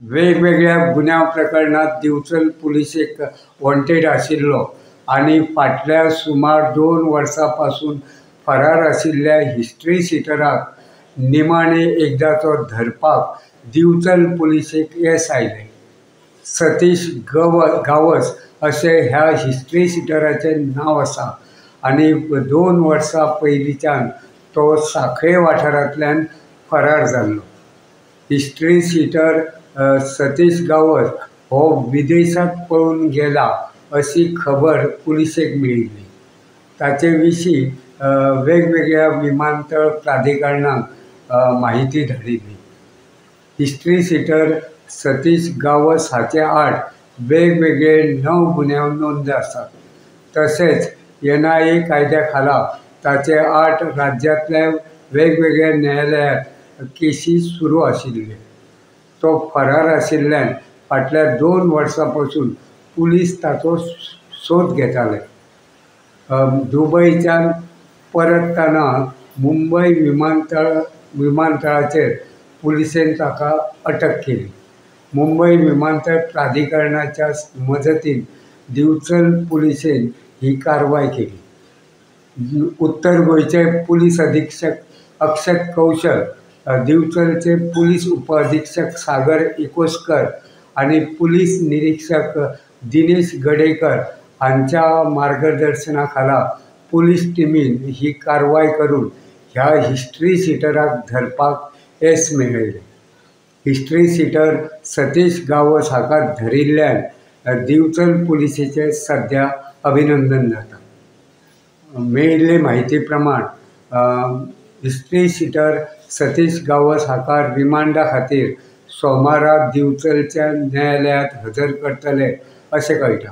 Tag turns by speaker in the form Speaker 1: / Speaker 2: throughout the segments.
Speaker 1: वेगवेगळ्या गुन्यांव प्रकरणांत दिवचल पुलिसेक वॉन्टेड आशिल्लो आनी फाटल्या सुमार 2 वर्सां पासून फरार आशिल्ल्या हिस्ट्री शिटराक निमाणे एकदाचो धरपाक दिवचल पुलिसेक येस आयलें. सतीश गांवस अशें ह्या हिस्ट्री शिटराचें नांव आसा आनी 2 वर्सां पयलींच्यान तो सांखळे वाठारांतल्यान फरार जाल्लो. हिस्ट्री शिटर सतीश गांवस हो विदेशांत पळून गेला अशी खबर पुलिसेक मेळिल्ली. ताचे विशीं वेगवेगळ्या विमानतळ प्राधिकरणांक माहिती धाडिल्ली. हिस्ट्री शिटर सतीश गांवस हाचे आड वेगवेगळे 9 गुन्यांव नोंद आसात. तशेंच NIA कायद्या खाला ताचे आड राज्यांतल्या वेगवेगळ्या न्यायालयांत केशी सुरू आशिल्ल्यो. तो फरार आशिल्ल्यान फाटल्या 2 वर्सां पसून पुलीस ताचो सोद घेताले. दुबयच्यान परततना मुंबय विमानतळाचेर पुलिसेन ताका अटक केली. मुंबय विमानतळ प्राधिकरणाच्या मजतीन दिवचल पुलिसेन ही कारवाय केली. उत्तर गोंयचे पुलीस अधीक्षक अक्षत कौशल, दिवचलचे पुलीस उपअधीक्षक सागर एकोस्कर आनी पुलीस निरीक्षक दिनेश गडेकर हांच्या मार्गदर्शना खाला पुलीस टिमीन ही कारवाय करून ह्या हिस्ट्री शिटराक धरपाक येस मेळयलें. हिस्ट्री शिटर सतीश गांवस हाका धरिल्ल्यान दिवचल पुलिसेचें सध्या अभिनंदन जाता. मेळिल्ले म्हायती प्रमाण हिस्ट्री शिटर सतीश गांवस हाका रिमांडा खातीर सोमारा दिवचलच्या न्यायालयांत हजर करतले अशें कळटा.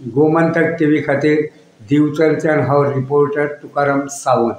Speaker 1: गोमंतक टीव्ही खातीर दिवचलच्यान हांव रिपोर्टर तुकाराम सावंत.